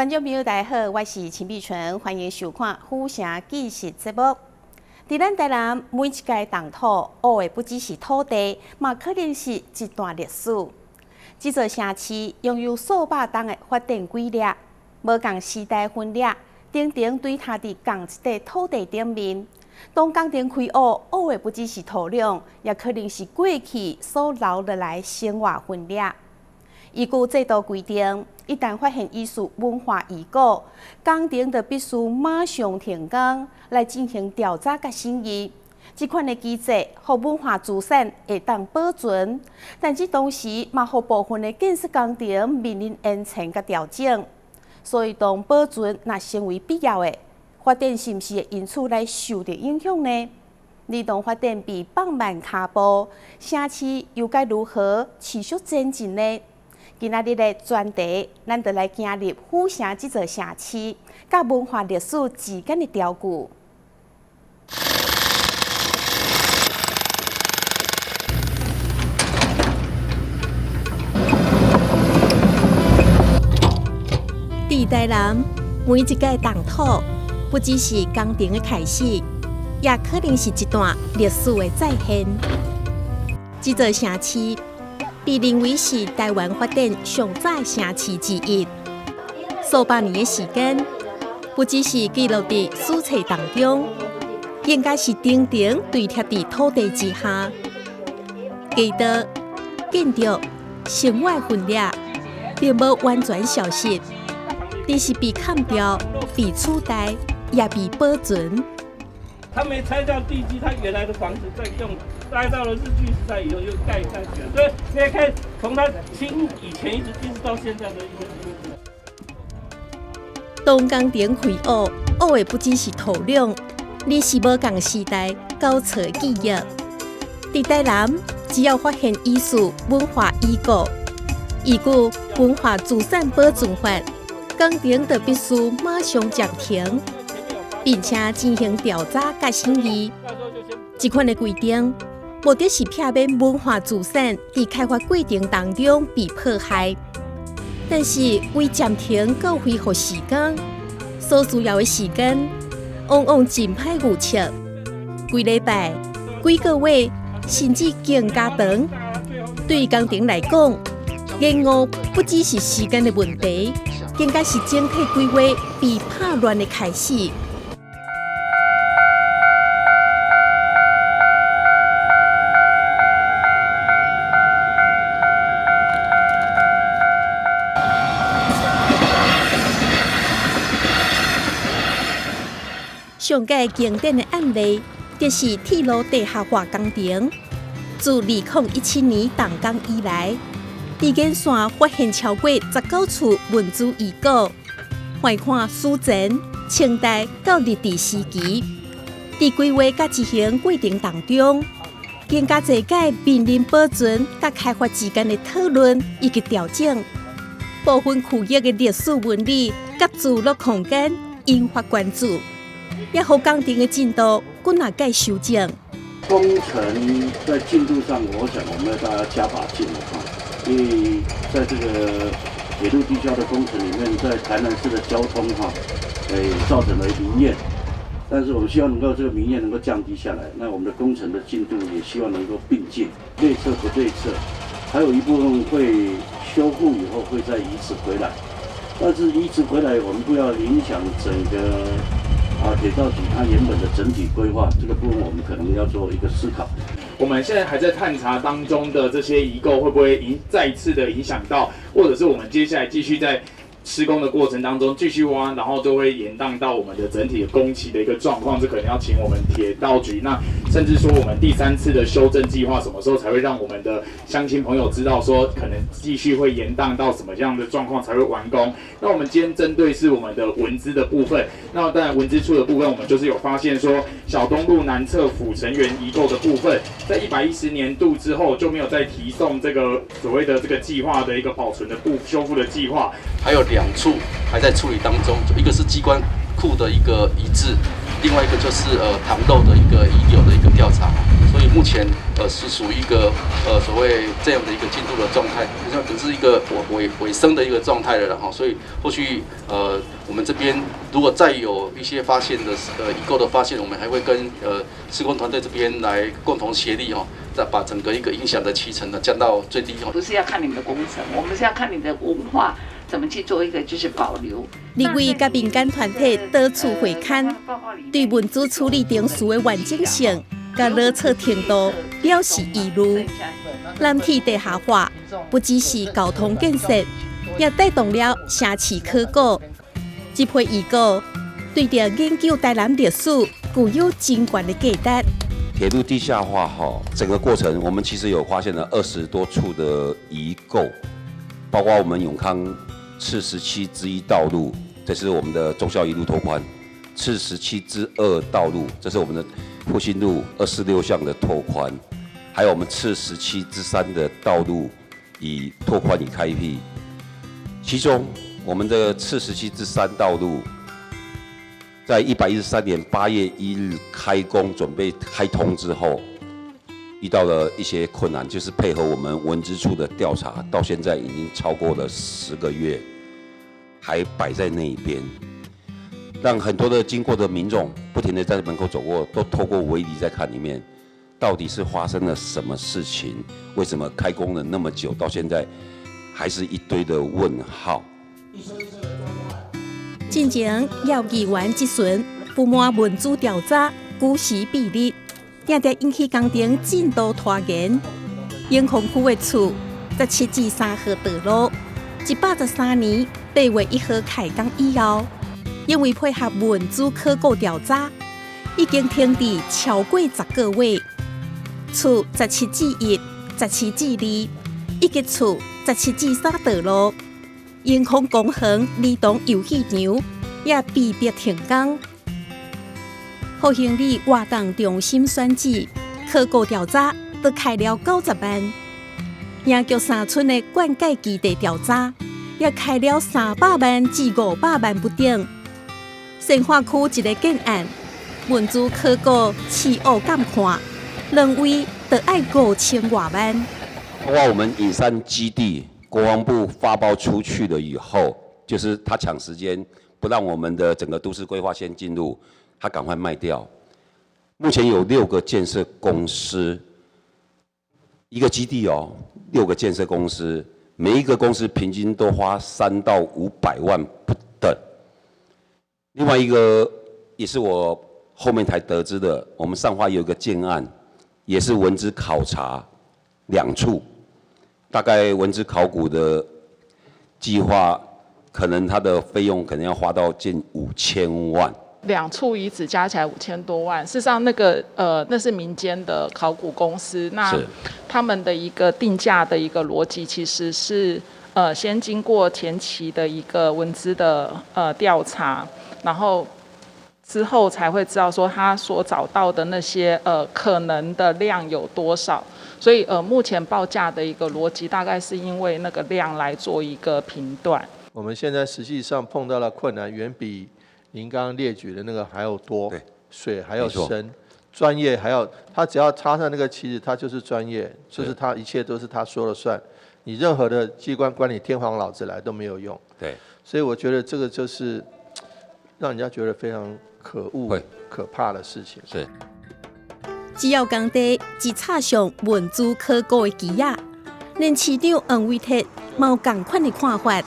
觀眾朋友大家好，我是陳美純，歡迎收看《府城紀實》節目。佇咱台南每一塊凍土，挖的不只是土地，嘛可能是一段歷史。這座城市擁有數百冬的發展軌跡，無仝時代痕跡，定定對佇仝一塊土地頂面。當工程開挖，挖的不只是土壤，也可能是過去所留落來生活痕跡。依據制度規定，一旦發現疑似文化遺構，工程就必須馬上停工來進行調查佮審議。這款的機制，予文化資產會當保存，但這同時嘛，予部分的建設工程面臨延遲佮調整。所以，當保存若成為必要的，發展是毋是會因此來受著影響呢？而當發展被放慢跤步，城市又該如何持續前進呢？今仔日的專題，咱就來行入府城這座城市，佮文化歷史之間的調距。佇台南，每一塊凍土，不只是工程的開始，也可能是一段歷史的再現。這座城市被認為是台灣發展上早的城市之一。數百年的時間，不只是記錄佇史冊當中，應該是定定堆疊佇土地之下。街道、建築、生活痕跡，並無完全消失，只是被砍掉、被取代，也被保存。他沒拆掉地基，他原來的房子在用，待到了日據時代以後又蓋上去了。所以你看，從他清以前一直一直到現在的一個。當工程開挖，挖的不只是土壤，而是無仝時代交錯的記憶。佇台南，只要發現疑似文化遺構，依據文化資產保存法，工程就必須馬上暫停，並且進行調查佮審議。這款的規定，目的是避免文化資產佇開發過程當中被破壞。但是為暫停到恢復時間所需要的時間，往往真歹預測，幾禮拜、幾個月，甚至更加長。對工程來講，延誤不只是時間的問題，更加是整體規劃被拍亂的開始。上蓋經典的案例，就是鐵路地下化工程。自2017年動工以來，佇沿線發現超過19處文資遺構，橫跨史前、清代到日治時期，佇規劃佮執行過程當中，更加濟擺面臨保存佮開發之間的討論以及調整，部分區域的歷史紋理佮聚落空間引發關注。也予工程的進度閣若蓋修正。工程在進度上，我想我們要大家加把勁了哈，因為在這個鐵路地下的工程裡面，在台南市的交通哈，造成了民怨，但是我們希望能夠這個民怨能夠降低下來，那我們的工程的進度也希望能夠並進，內側不對側，還有一部分會修復以後會再移植回來，但是移植回來我們不要影響整個。啊，鐵道局它原本的整體規劃這個部分，我們可能要做一個思考。我們現在還在探查當中的這些遺構，會不會再次的影響到，或者是我們接下來繼續在施工的過程當中繼續挖，然後就會延宕到我們的整體的工期的一個狀況。這可能要請我們鐵道局，那甚至說我們第三次的修正計劃什麼時候才會讓我們的鄉親朋友知道，說可能繼續會延宕到什麼樣的狀況才會完工？那我們今天針對是我們的文資的部分，那當然文資處的部分，我們就是有發現說小東路南側府城園遺構的部分，在110年度之後就沒有再提送這個所謂的這個計劃的一個保存的修復的計劃，還有2處還在處理當中，一個是機關庫的一個移置，另外一個就是堂樓的一個遺留的一個調查。所以目前是屬於一個所謂這樣的一個進度的狀態，像只是一個尾尾聲的一個狀態了哈。所以後續我們這邊如果再有一些發現的遺構的發現，我們還會跟施工團隊這邊來共同協力哈，再把整個一個影響的期程呢降到最低。不是要看你們的工程，我們是要看你的文化怎麼去做一個就是保留。立委佮民間團體多次會勘，對文資處理程序的完整性佮落錯程度表示疑慮。南鐵地下化不只是交通建設，也帶動了城市考古。這批遺構對著研究台南歷史具有真懸的價值。鐵路地下化哈，整個過程我們其實有發現了20多處的遺構，包括我們永康次17之1道路，這是我們的忠孝一路拓寬；次17之2道路，這是我們的復興路246巷的拓寬，還有我們次17之3的道路已拓寬已開闢。其中，我們的次17之3道路，在113年8月1日開工，準備開通之後，遇到了一些困難，就是配合我們文資處的調查，到現在已經超過了10個月，還擺在那一邊，讓很多的經過的民眾不停地在門口走過，都透過圍籬在看裡面，到底是發生了什麼事情？為什麼開工了那麼久，到現在還是一堆的問號？進前廖議員質詢，不滿文資調查久時比例，定定引起工程進度拖延。永康區的厝17之3號道路，113年8月1號開工以後，因為配合文資考古調查，已經停滯超過10個月。厝17之1、17之2以及厝17之3道路，永康公園兒童遊戲場也被迫停工。復興里活動中心選址考古調查都開了90萬，營腳三村的灌溉基地調查也開了300萬至500萬不等。善化區一個建案，文資考古試挖鑑看，兩位就愛5000外萬。包括我們影山基地，國防部發包出去了以後，就是他搶時間，不讓我們的整個都市規劃先進入，他趕快賣掉。目前有六個建設公司，一個基地哦，六個建設公司，每一個公司平均都花3到500萬不等。另外一個也是我後面才得知的，我們善化有一個建案，也是文資考察兩處，大概文資考古的計劃，可能它的費用可能要花到近5000萬。兩處遺址加起來5000多萬，事實上那個那是民間的考古公司，那他們的一個定價的一個邏輯其實是先經過前期的一個文資的調查，然後之後才會知道說他所找到的那些可能的量有多少，所以目前報價的一個邏輯大概是因為那個量來做一個評斷。我們現在實際上碰到了困難，遠比您剛剛列舉的那個還要多，水還要深，專業還要，他只要插上那個旗子，他就是專業，就是他一切都是他說了算，你任何的機關管理天皇老子來都沒有用。所以我覺得這個就是讓人家覺得非常可惡、可怕的事情。只要工地一插上文資考古的旗仔，連市長黃偉哲嘛有仝款的看法。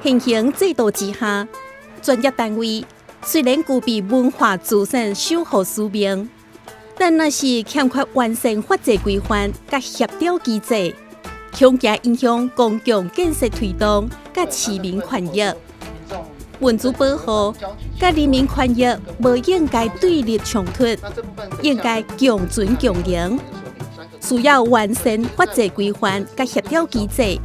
現行制度之下，專業單位雖然具備文化資產守護使命，但若是欠缺完善法制規範佮協調機制，恐驚影響公共建設推動佮市民權益。文資保護佮人民權益無應該對立衝突，應該共存共榮。需要完善法制規範佮協調機制，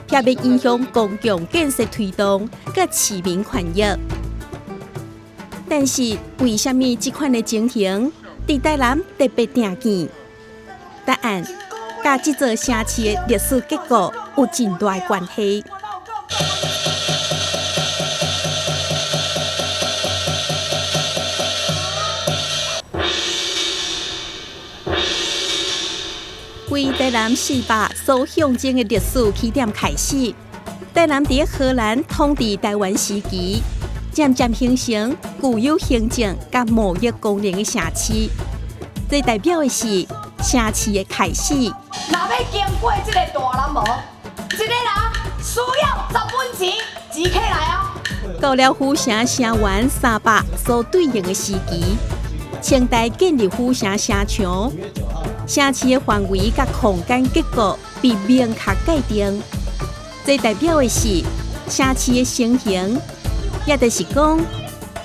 避免影響公共建設推動佮市民權益。但是，為啥物這款的情形佇台南特別常見？答案佮這座城市的歷史結構有真大的關係。台南400所象徵的歷史起點開始，台南佇荷蘭統治臺灣時期，漸漸形成具有行政佮貿易功能的城市。這代表的是城市的開始。若欲經過這个大南無，一个人需要10分錢，錢起來哦。到了府城城垣300所對應的時期，清代建立府城城牆，城市的範圍佮空間結構被明確界定。這代表的是城市的成型，也就是講，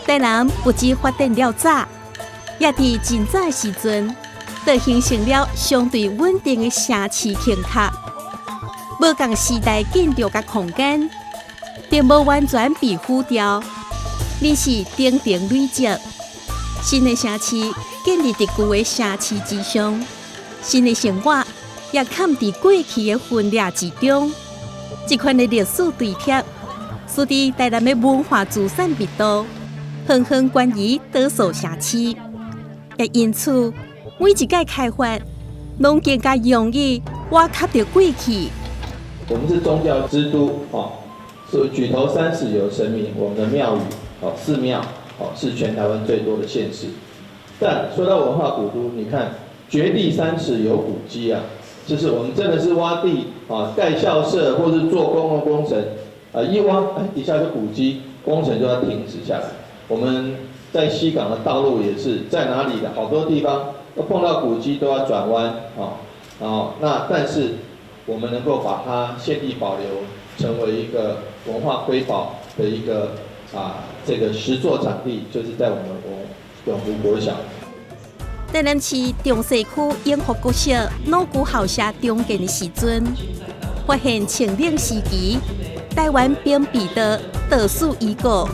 台南不只發展了早，也佇真早的時陣，就形成了相對穩定的城市形態。無仝時代建築佮空間，並無完全被毀掉，而是層層累積。新的城市建立佇舊的城市之上，新的生活也崁佇過去的分裂之中。這款的歷史堆疊，使得台南的文化資產密度遠遠懸於多數城市，也因此每一屆開發，攏更加容易挖掘著過去。我們是宗教之都，哦，所以舉頭三尺有神明，我們的廟宇，哦，寺廟，哦，是全台灣最多的縣市。但說到文化古都，你看掘地三尺有古蹟啊，就是我們真的是挖地啊，蓋校舍或是做公共工程，啊，一挖，哎，底下是古蹟，工程就要停止下來。我們在西港的道路也是，在哪裡的好多地方都碰到古蹟都要轉彎，啊，哦，那但是我們能夠把它現地保留，成為一個文化瑰寶的一個啊，這個實作場地，就是在我們永福國小。台南市中西區永福國小老舊校舍重建的時陣，發現清領時期臺灣兵備道道士遺構。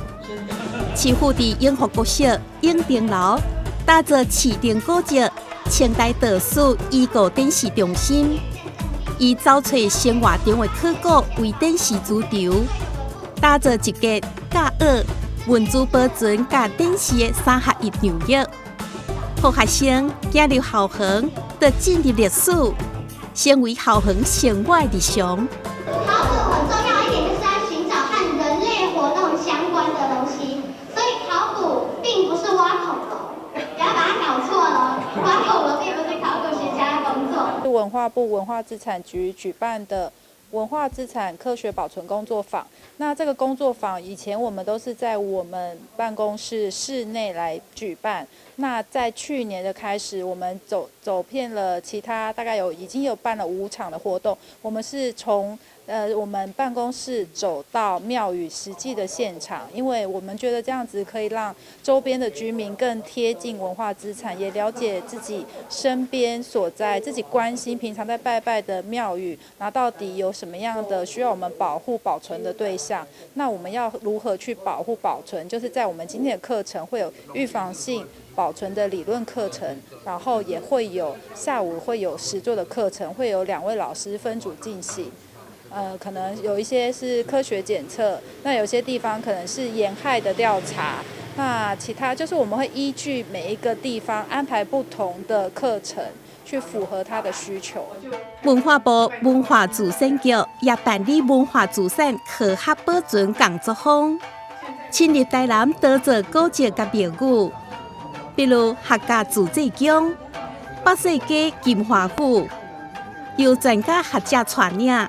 市府佇永福國小永定樓打造市定古蹟清代道士遺構展示中心，以走揣生活中的考古為展示主軸，打造一個教學、文資保存佮展示的三合一場域，予學生走入校園，就進入歷史，成為校園生活的日常。考古很重要一點，就是在尋找和人類活動相關的東西，所以考古並不是挖恐龍，不要把它搞錯了。挖恐龍並不是考古學家的工作。文化部文化資產局舉辦的文化資產科學保存工作坊，那這個工作坊以前我們都是在我們辦公室室內來舉辦。那在去年的開始，我們走遍了其他大概有已經有辦了5場的活動。我們是從我們辦公室走到廟宇實際的現場，因為我們覺得這樣子可以讓周邊的居民更貼近文化資產，也了解自己身邊所在、自己關心、平常在拜拜的廟宇，那到底有什麼樣的需要我們保護保存的對象？那我們要如何去保護保存？就是在我們今天的課程會有預防性保存的理論課程，然後也會有下午會有實作的課程，會有2位老師分組進行。可能有一些是科學檢測，那有些地方可能是鹽害的調查，那其他就是我們會依據每一個地方安排不同的課程，去符合他的需求。文化部文化資產局也辦理文化資產科學保存工作坊，深入台南多座古蹟佮廟宇，比如客家自治宮、北勢溪金華府，由專家學者帶領，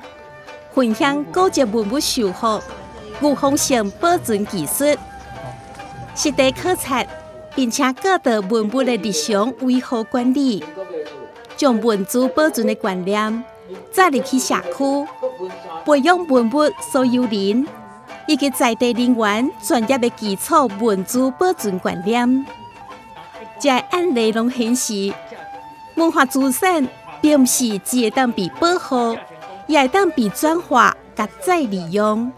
分享古蹟文物修復、預防性保存技術，實地考察，並且教導文物的日常維護管理，將文資保存的觀念載入去社區，培養文物所有人以及在地人員專業的基礎文資保存觀念。這个案例攏顯示，文化資產並毋是只會當被保護，也會當被轉化佮再利用。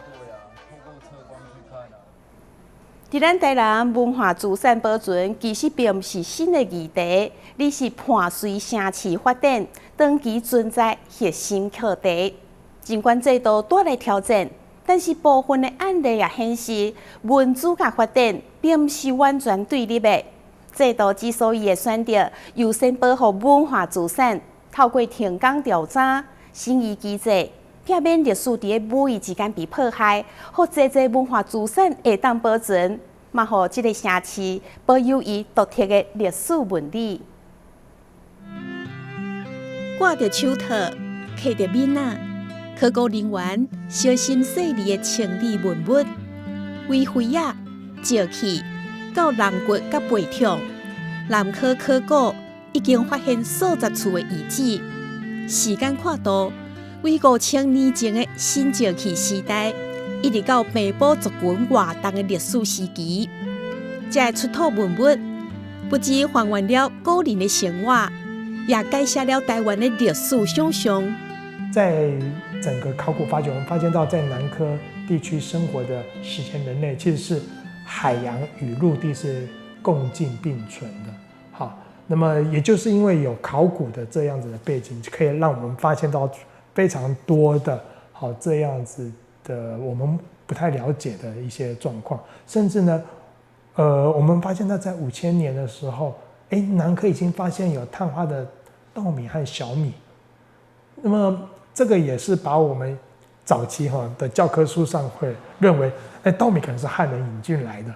佇咱台南文化資產保存其實並毋是新的議題，而是伴隨城市發展長期存在核心課題。儘管制度帶來挑戰，但是部分的案例也顯示，文資佮發展並毋是完全對立的。制度之所以會選擇優先保護文化資產，透過停工調查、審議機制，避免歷史佇咧無意之間被破壞，予濟濟文化資產會當保存，嘛予這个城市保有伊獨特的歷史紋理。掛著手套，戴著面仔，考古人員小心細膩的清理文物，為灰仔、石器到人骨佮背桶，南科考古已經發現數十處的遺址，時間跨度為5000年前的新石器時代，一直到平埔族群活動的歷史時期。這个出土文物不只還原了古人的生活，也改寫了台灣的歷史想象。在整個考古發掘，我們發現到在南科地區生活的史前人類，其實是海洋與陸地是共進並存的。好，那麼也就是因為有考古的這樣子的背景，可以讓我們發現到非常多的好這樣子的我們不太了解的一些狀況，甚至呢，我們發現到在5000年的時候，哎，南科已經發現有碳化的稻米和小米，那麼這個也是把我們早期哈的教科書上會認為，哎，稻米可能是漢人引進來的，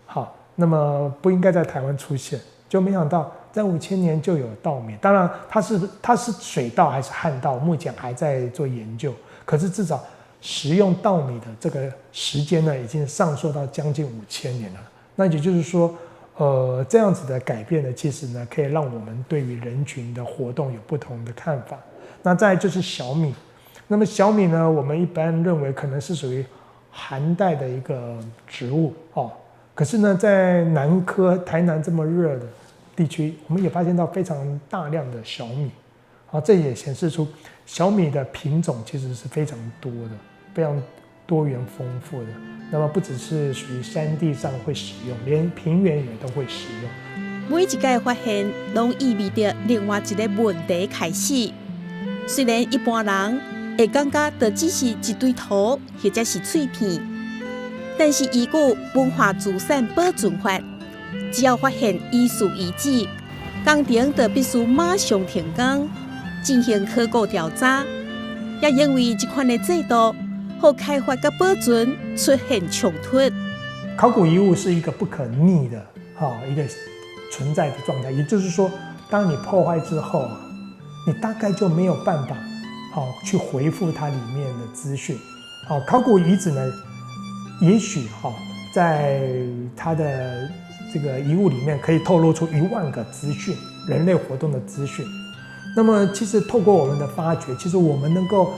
好，那麼不應該在台灣出現，就沒想到在5000年就有稻米。當然，它是水稻還是旱稻，目前還在做研究。可是至少食用稻米的這個時間呢，已經上溯到將近5000年了。那也就是說，這樣子的改變呢，其實呢，可以讓我們對於人群的活動有不同的看法。那再來就是小米，那麼小米呢，我們一般認為可能是屬於寒帶的一個植物哦。可是呢，在南科台南這麼熱的地區，我們也發現到非常大量的小米，啊，這也顯示出小米的品種其實是非常多的，非常多元豐富的。那麼不只是屬於山地上會使用，連平原也都會使用。每一個發現，攏意味著另外一個問題開始。雖然一般人會感覺這只是一堆土或者是碎片，但是依據文化資產保存法，只要發現疑似遺址，工程就必須馬上停工，進行考古調查。也因為這款的制度，予開發佮保存出現衝突。考古遺物是一個不可逆的哈一個存在的狀態，也就是說，當你破壞之後啊，你大概就沒有辦法好去回復它裡面的資訊。好，考古遺址呢，也許哈在它的這個遺物裡面可以透露出1萬個資訊，人類活動的資訊。那麼其實透過我們的發掘，其實我們能夠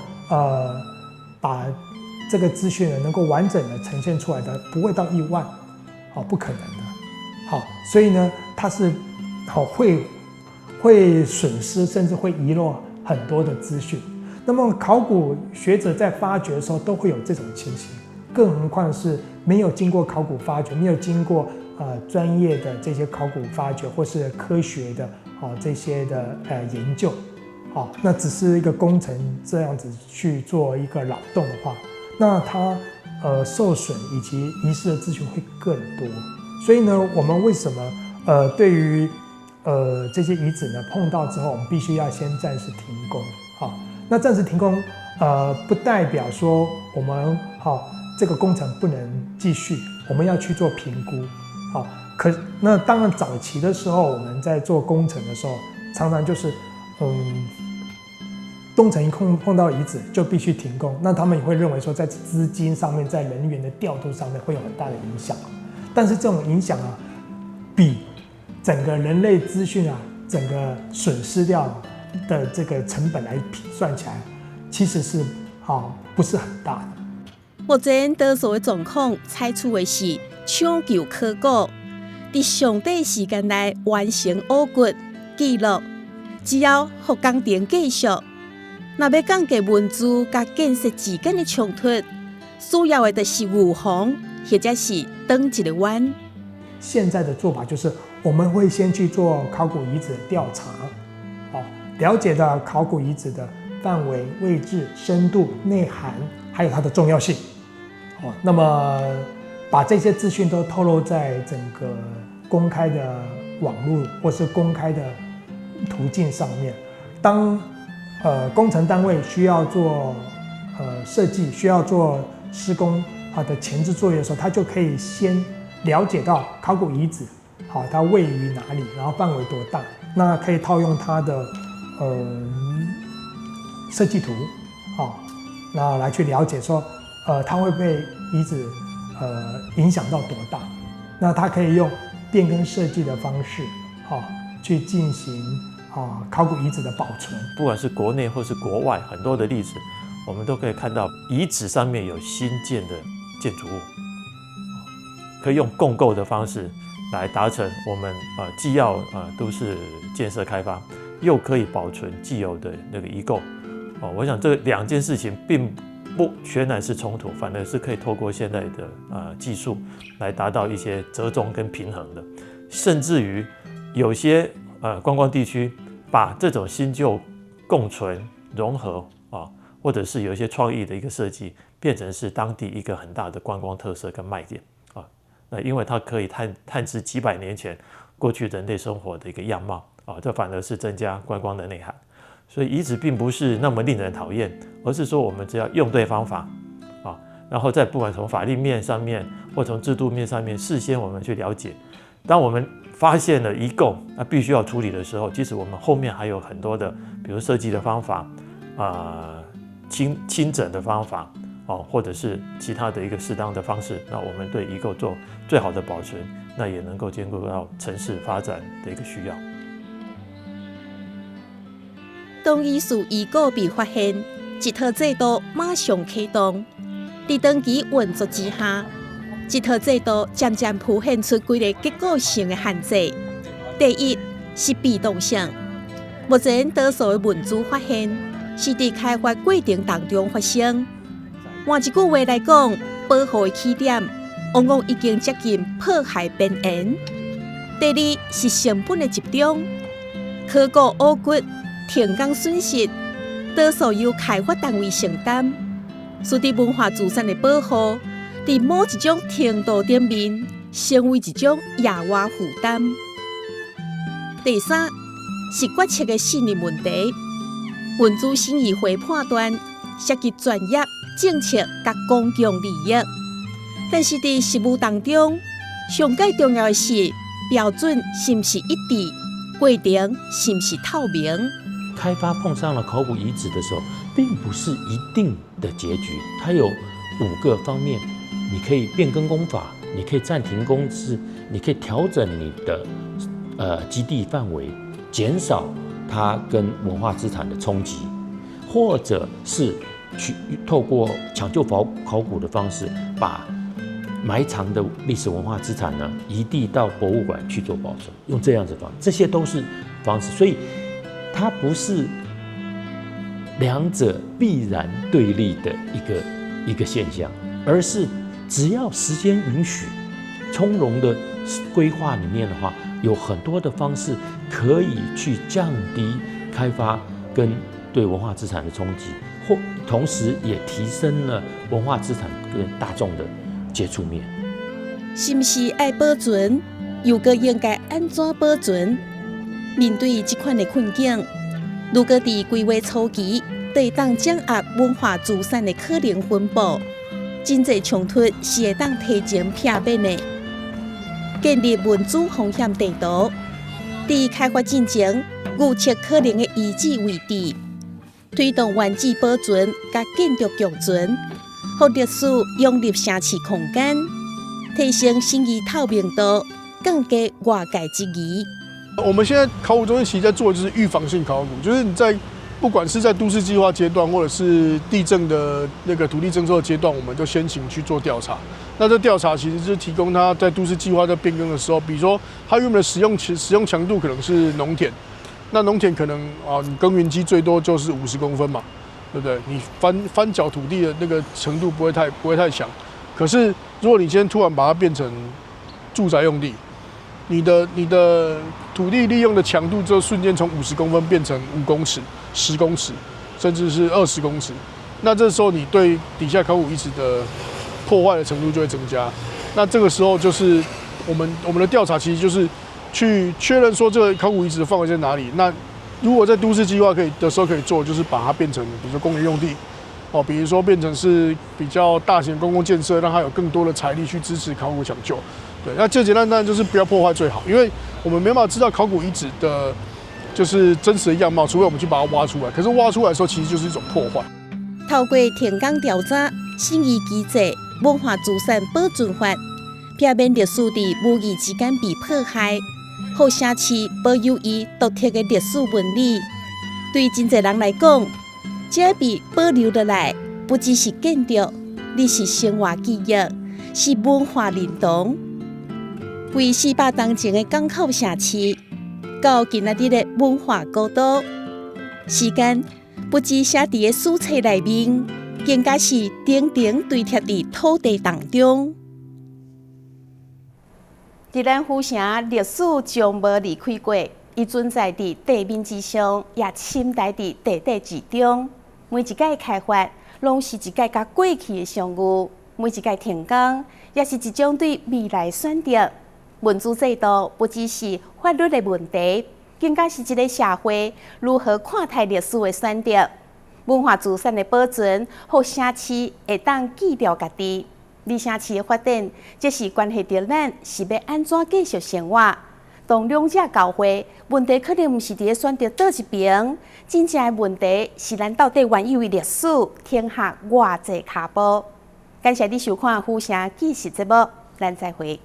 把這個資訊呢能夠完整的呈現出來的，不會到1萬，好，不可能的。好，所以呢，它是好會損失，甚至會遺漏很多的資訊。那麼考古學者在發掘的時候都會有這種情形，更何況是沒有經過考古發掘，沒有經過專業的這些考古發掘或是科學的這些的研究，好，那只是一個工程這樣子去做一個擾動的話，那它受損以及遺失的資訊會更多。所以呢，我們為什麼對於這些遺址呢碰到之後，我們必須要先暫時停工，好，那暫時停工，不代表說我們好這個工程不能繼續，我們要去做評估，好，可那當然早期的時候，我們在做工程的時候，常常就是工程一碰到遺址就必須停工，那他們也會認為說，在資金上面，在人員的調度上面會有很大的影響。但是這種影響啊，比整個人類資訊啊，整個損失掉的這個成本來算起來，其實是啊不是很大的。目前多數的狀況採取的是搶救考古，佇上短時間內完成挖掘記錄，之後予工程繼續。若欲降低文資佮建設之間的衝突，需要的就是預防，或者是轉一个彎。現在的做法就是，我們會先去做考古遺址的調查，好，了解到考古遺址的範圍、位置、深度、內涵，還有它的重要性。好，那麼把這些資訊都透露在整個公開的網絡或是公開的途徑上面，当工程单位需要做设计、需要做施工啊的前置作业的时候，他就可以先了解到考古遗址，好，它位于哪里，然后范围多大，那可以套用它的设计图，好，那来去了解说，它会被遗址影响到多大，那它可以用变更设计的方式，好，去进行考古遗址的保存。不管是国内或是国外，很多的例子，我们都可以看到遗址上面有新建的建筑物，可以用共构的方式来达成我们既要都市建设开发，又可以保存既有的那个遗构。哦，我想这两件事情并不全然是冲突，反而是可以透过现在的技术来达到一些折中跟平衡的，甚至于有些观光地区把这种新旧共存融合啊，或者是有一些创意的一个设计，变成是当地一个很大的观光特色跟卖点啊。那因为它可以探知几百年前过去人类生活的一个样貌啊，这反而是增加观光的内涵。所以遗址并不是那么令人讨厌，而是说我们只要用对方法啊，然后在不管从法律面上面或从制度面上面，事先我们去了解。当我们发现了遗构，那必须要处理的时候，其实我们后面还有很多的，比如设计的方法啊、清整的方法哦，或者是其他的一个适当的方式，那我们对遗构做最好的保存，那也能够兼顾到城市发展的一个需要。当疑似遗构被发现，一套制度马上启动。伫长期运作之下，这套制度渐渐浮现出几个结构性的限制。第一是被动性，目前多数的文资发现是伫开发过程当中发生。换一句话来讲，保护的起点往往已经接近破坏边缘。第二是成本的集中，考古挖掘、停工损失，多数由开发单位承担。使得文化资产的保护，伫某一种程度顶面，成为一种额外负担。第三是决策的信任问题，文资审议会判断涉及专业、政策佮公共利益，但是伫实务当中，上盖重要的是标准是毋是一致，过程是毋是透明。开发碰上了考古遗址的时候，并不是一定的结局，它有5个方面，你可以变更工法，你可以暂停工资，你可以调整你的基地范围，减少它跟文化资产的冲击，或者是去透过抢救考古的方式，把埋藏的历史文化资产呢移地到博物馆去做保存，用这样子方式，这些都是方式，所以它不是两者必然对立的一个现象，而是只要时间允许，从容的规划里面的话，有很多的方式可以去降低开发跟对文化资产的冲击，或同时也提升了文化资产跟大众的接触面。是不是爱保存？又阁应该按怎保存？面对这款的困境，如果伫规划初期就会当掌握文化资产的可能分布，真济冲突是会当提前避免的。建立文资风险地图，伫开发进前预测可能的遗址位置，推动原址保存佮建筑共存，予历史融入城市空间，提升审议透明度，降低外界质疑。我们现在考古中心其实在做的就是预防性考古，就是你在不管是在都市计划阶段，或者是地政的那个土地征收的阶段，我们就先行去做调查。那这调查其实就是提供他在都市计划在变更的时候，比如说他原本的使用强度可能是农田，那农田可能啊，你耕耘机最多就是50公分嘛，对不对？你翻搅土地的那个程度不会太强。可是如果你今天突然把它变成住宅用地，你的土地利用的强度就瞬间从50公分变成5公尺、10公尺，甚至是20公尺。那这时候你对底下考古遗址的破坏的程度就会增加。那这个时候就是我们的调查其实就是去确认说这个考古遗址的范围在哪里，那如果在都市计划可以的时候可以做，就是把它变成比如说工业用地，哦，比如说变成是比较大型公共建设，让它有更多的财力去支持考古抢救。对，那最简单当然就是不要破坏最好，因为我们没办法知道考古遗址的，就是真实的样貌，除非我们去把它挖出来。可是挖出来的时候，其实就是一种破坏。透过停工调查、申遗机制、文化资产保存法，避免历史伫无意之间被破坏，予城市保有伊独特的历史纹理。对真濟人來講，這被保留落來，不只是建築，而是生活記憶，是文化認同。為400冬前的港口城市，到今仔日的文化古都，時間不只寫佇个史冊內面，更加是層層堆疊佇土地當中。佇咱府城，歷史從無離開過，伊存在佇地面之上，也深埋佇地底之中。每一屆開發，攏是一屆佮過去的相遇；每一屆停工，也是一種對未來選擇。民主制度不只是法律的問題，更加是一個社會如何看待歷史的選擇。文化資產的保存，予城市會當記著家己。而城市的發展，這是關係著咱是欲按怎繼續生活。當兩者交匯，問題可能毋是佇咧選擇佗一爿，真正的問題是咱到底願意為歷史停下偌濟跤步。感謝你收看《府城紀實》節目，咱再會。